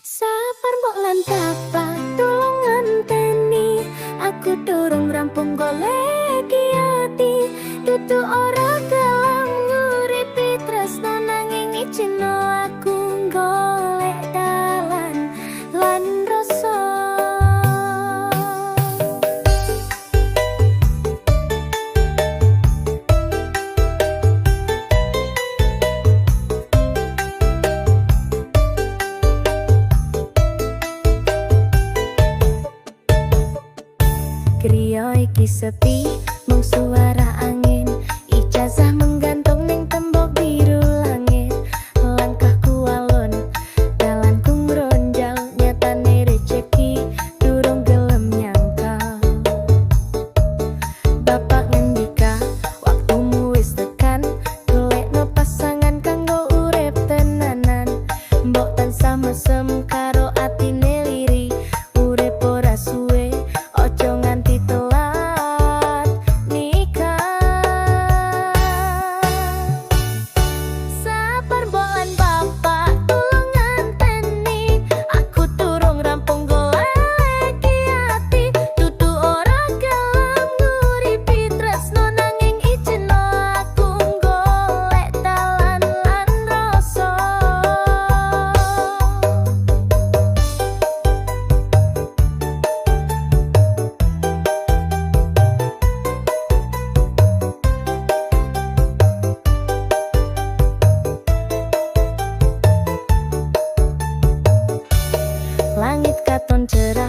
Sabar, mbok lan bapak, tulung ngenteni. Aku durung rampung goleki ati. Dudu ora gelem nguripi tresno, nanging ijino aku golek dalan lan rasa. Griya iki sepi, mung suara angin. Ijazah menggantung ning tembok biru langit. Langkahku alon, dalanku ngronjal. Nyatane rejeki durung gelem nyangkal. Bapak ngendika, waktumu wis tekan. Golekno pasangan kanggo urip tenanan. Mbok tansah mesem karo atine liri. Urip ora suwe, ojo nganti telat nikah. Sabar, mbok lan bapak, tulung ngenteni. Aku durung rampung goleki ati. Dudu ora gelem nguripi tresno, nanging ijino aku golek dalan lan rasa. Langit katon cerah.